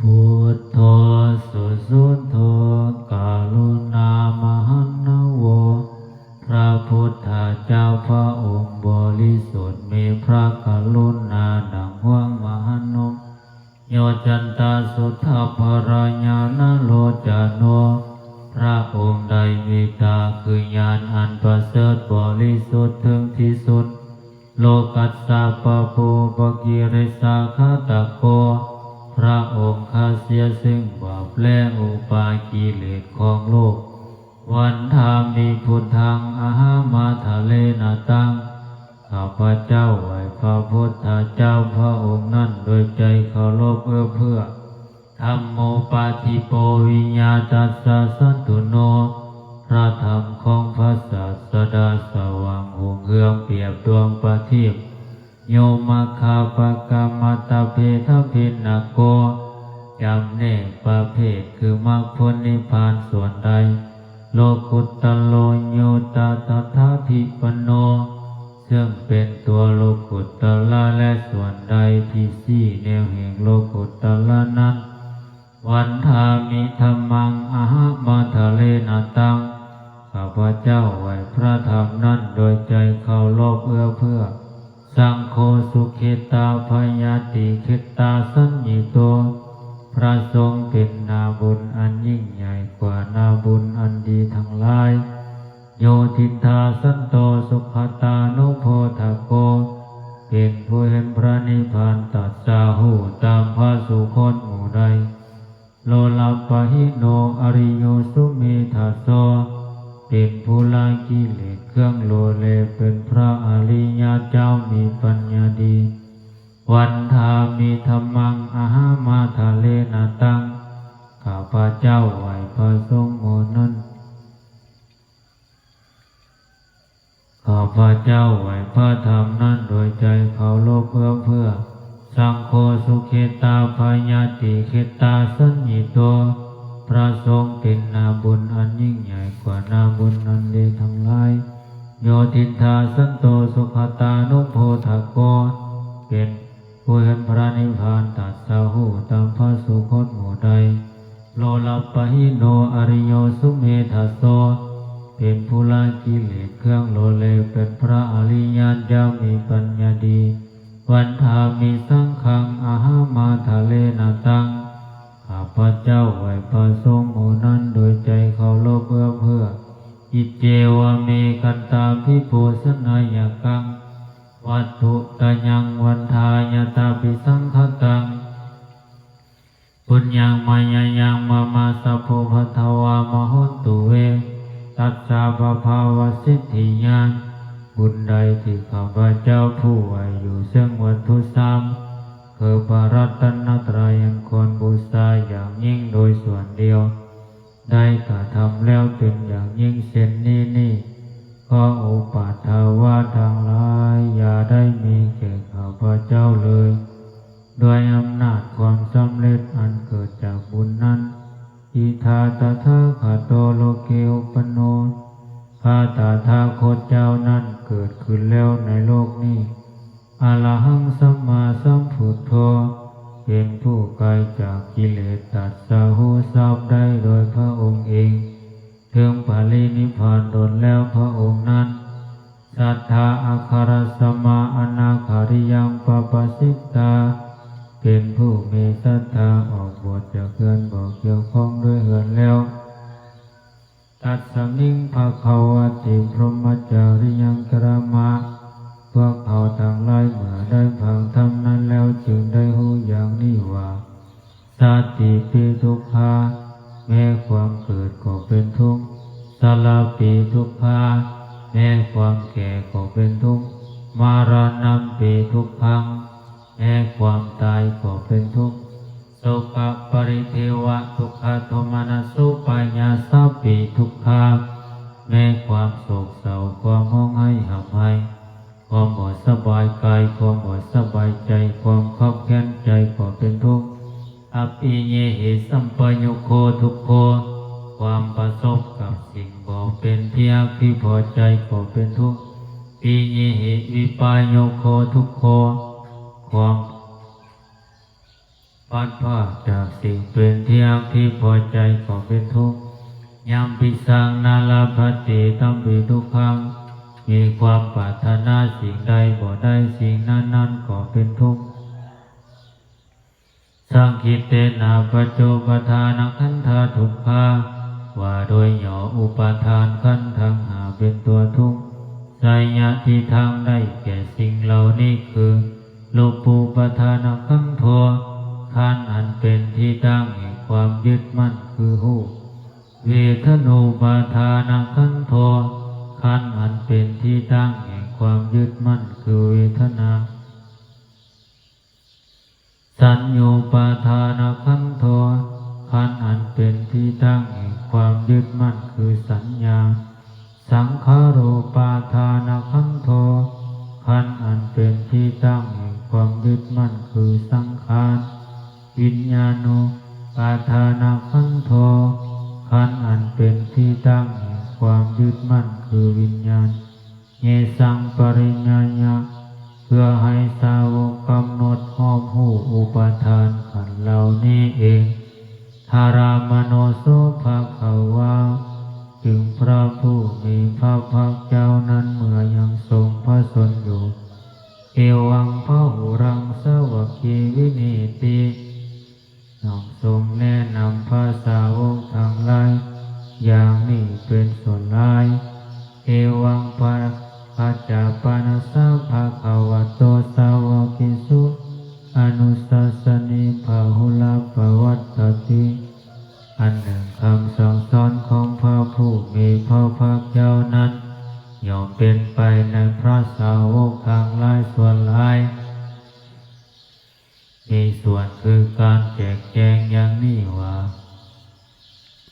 ພຸດໂທ ສຸສຸດໂທ ກະລຸນາມະຫັນນະໂວ ພະພຸດທະເຈົ້າພະອົງບໍລິສຸດ ມີພະກະລຸນາດັ່ງຮວງມະຫານົບ ໂຍຈັນຕາສຸດທາພະຣາຍານະໂລຈະໂນ ພະອົງໄດ້ເມດຕາຄືຍານອັນປະເສີດບໍລິສຸດເຖິງທີ່ສຸດ ໂລກັດສາປະປູປະກິເລສາຄາຕະໂກ ພະອົງຂ້າເສຍຊຶ່ງບາບແລະອຸປາກິເລດຂອງໂລກ ວັນທາມິພຸດທັງ ອະຫະມາທະເລນະຕັງ ຂ້າພະເຈົ້າໄຫວ້ພະພຸດທະເຈົ້າພະອົງນັ້ນໂດຍໃຈເຄົາລົບເອື້ອເຟື້ອ ທຳໂມປາທິໂປ ວິຍາຕັດສະສັດຖຸໂນ ພະທຳຂອງພະສາສະດາສະຫວ່າງຮຸ່ງເຮືອງປຽບດວງປະທີບ ໂຍມັກຂາປະກາມະຕະເພທະພິນນະໂກ ຈຳແນກປະເພດຄືມັກຜົນນິບພານສ່ວນໃດ ໂລກຸດຕະໂລໂຍຕະຕະຖາທິປັນໂນ ເຊິ່ງເປັນຕົວໂລກຸດຕະລະ ແລະ ສ່ວນໃດທີ່ຊີ້ແນວແຫ່ງໂລກຸດຕະລະນັ້ນ ວັນທາມິທຳມັງ ອະຫະມາທະເລນະຕັງ ຂ້າພະເຈົ້າໄຫວ້ພະທຳນັ້ນໂດຍໃຈເຄົາລົບເອື້ອເຟື້ອ ສັງໂຄ ສຸເຂຕາພະຍາຕິເຂດຕາສັນຍິໂຕ ພະສົງເປັນນາບຸນອັນຍິ່ງໃຫຍ່ກວ່ານາບຸນອັນດີທັງຫຼາຍ ໂຍທິນທາສັນໂຕ ສຸຂະຕານຸໂພທະໂກ ເປັນຜູ້ເຫັນພະນິບພານຕັດສະຮູ້ຕາມພະສຸຄົນໝູ່ໃດ ໂລລະປະຫິໂນ ອະລິໂຍສຸເມທາໂສ ເປັນຜູ້ລະກິເລດເຄື່ອງໂລເລ ເປັນພະອະລິຍະເຈົ້າມີປັນຍາດີ ວັນທາມິທຳມັງ ອະຫະມາທະເລນະຕັງ ຂ້າພະເຈົ້າໄຫວ້ພະສົງໝູ່ນັ້ນ ຂ້າພະເຈົ້າໄຫວ້ພະທຳນັ້ນໂດຍໃຈເຄົາລົບເອື້ອເຟື້ອ ສັງໂຄ ສຸເຂຕາພະຍາຕິເຂດຕາສັນຍິໂຕ ພະສົງເປັນນາບຸນອັນຍິ່ງໃຫຍ່ກວ່ານາບຸນອັນດີທັງຫຼາຍ ໂຍທິນທາສັນໂຕ ສຸຂະຕານຸໂພທະໂກ ເປັນ ຜູ້ເຫັນພະນິບພານຕັດສະຮູ້ຕາມພະສຸຄົນໝູ່ໃດ ໂລລະປະຫິໂນ ອະລິໂຍສຸເມທາໂສ ເປັນຜູ້ລະກິເລດເຄື່ອງໂລເລ ເປັນພະອະລິຍະເຈົ້າມີປັນຍາດີ ວັນທາມິສັງຄັງ ອະຫະມາທະເລນະຕັງ ຂ້າພະເຈົ້າໄຫວ້ພະສົງໝູ່ນັ້ນໂດຍໃຈເຄົາລົບເອື້ອເຟື້ອ ອິເຈວະເມ ຄັນຕາພິພູຊະນາຍະກັງ ວັດຖຸຕະຍັງວັນທາຍະຕາປິສັງຄະຕັງ ປຸນຍັງມະຍາຍັງມະມະ ສັບໂພພັດທະວາມະໂຫຕຸເວ ຕັດສະພະພາວະສິດທິຍາ ບຸນໃດທີ່ຂ້າພະເຈົ້າຜູ້ໄຫວຢູ່ເຊິ່ງວັດຖຸສາມ ຄືພະລັດຕະນະໄຕອັນຄວນບູຊາຢ່າງຍິ່ງໂດຍສ່ວນດຽວ ໄດ້ກະທຳແລ້ວເປັນຢ່າງຍິ່ງເຊັ່ນນີ້ນີ້ ຂໍອຸປັດຖະວະທັງຫຼາຍຢ່າໄດ້ມີແກ່ຂ້າພະເຈົ້າເລີຍ ດ້ວຍອຳນາດຄວາມສຳເລັດອັນເກີດຈາກບຸນນັ້ນ ອິທາຕະຖາຄະໂຕໂລເກອຸປະໂນ ພະຕະຖາຄົດເຈົ້ານັ້ນເກີດຂຶ້ນແລ້ວໃນໂລກນີ້ ອະລະຫັງສຳມາສຳພຸດໂທ ເປັນຜູ້ໄກຈາກກິເລດ ຕັດສະຮູ້ຊອບໄດ້ໂດຍພະອົງເອງ ເຖິງປະລິນິບພານດົນແລ້ວພະອົງນັ້ນ ສັດທາອັກຄະຣະສະມາອະນາຄາລິຍັງປະປະສິດຕາ ເປັນຜູ້ມີສັດທາອອກບວດຈາກເຮືອນບໍ່ກ່ຽວຂ້ອງດ້ວຍເຮືອນແລ້ວ ຕັດສະມິງພະຄະວະຕິ ພົມມະຈາຣິຍັງກະຣະມະ ພວກເຮົາທັງຫຼາຍເມື່ອໄດ້ຟັງທຳນັ້ນແລ້ວຈຶ່ງໄດ້ຮູ້ຢ່າງນີ້ວ່າ ຊາຕິປິທຸກຂາ ແມ້ຄວາມເກີດກໍເປັນທຸກ ຊະລາປິທຸກຂາ ແມ້ຄວາມແກ່ກໍເປັນທຸກ ມະລະນຳປິທຸກຂັງ ແມ້ຄວາມຕາຍກໍເປັນທຸກ ໂສກະປະລິເທວະທຸກຂະໂທມະນັດໂສປາຍາສາປິທຸກຂາ ແມ້ຄວາມໂສກເສົ້າ ຄວາມຮ້ອງໄຫ້ຮ່ຳໄຫ້ ຄວາມບໍ່ສະບາຍກາຍ ຄວາມບໍ່ສະບາຍໃຈ ຄວາມຄັບແຄ້ນໃຈກໍເປັນທຸກ ອະປີເຍຫິ ສຳປະໂຍໂຄທຸກໂຄ ຄວາມປະສົບກັບສິ່ງບໍ່ເປັນທີ່ຮັກທີ່ພໍໃຈກໍເປັນທຸກ ປີເຍຫິ ວິປາໂຍໂຄທຸກໂຄ ຄວາມ พลัดพรากจากสิ่งเป็นที่ฮักที่พอใจก็เป็นทุกข์ Yampi saṃ na labhati tampi dukkhaṃ มีความปรารถนาสิ่งใดบ่ได้สิ่งนั้นๆ ก็เป็นทุกข์ Saṅkhittena pañcupādānakkhandhā dukkhā ว่าโดยย่ออุปาทานขันธ์ทั้งห้าเป็นตัวทุกข์ Seyyathīdaṃ ได้แก่สิ่งเหล่านี้คือ Rūpūpādānakkhandho ขันธ์อันเป็นที่ตั้งแห่งความยึดมั่นคือรูป Vedanūpādānakkhandho ขันธ์อันเป็นที่ตั้งแห่งความยึดมั่นคือเวทนา Saññūpādānakkhandho ขันธ์อันเป็นที่ตั้งแห่งความยึดมั่นคือสัญญา Saṅkhārūpādānakkhandho ขันธ์อันเป็นที่ตั้งแห่งความยึดมั่นคือสังขาร Viññāṇūpādānakkhandho ขันธ์อันเป็นที่ตั้งแห่งความยึดมั่นคือวิญญาณ Yesaṃ pariññāya เพื่อให้สาวกกำหนดรอบรู้อุปาทานขันธ์เหล่านี้เอง Dharamāno so bhagavā จึงพระผู้มีพระภาคเจ้านั้นเมื่อยังทรงพระชนม์อยู่ Evaṃ bahulaṃ sāvake vineeti ดังทรงแนะนำพระสาวกทั้งหลายอย่างนี้เป็นส่วนหลาย Evaṃ paccappaṇassa bhagavato sāvakesu anussāsanī bahulā pavattati อันหนึ่งคำสั่งสอนของพระผู้มีพระภาคเจ้านั้น ย่อมเป็นไปในพระสาวกทั้งหลายส่วนหลาย มีส่วนคือการแจกแจง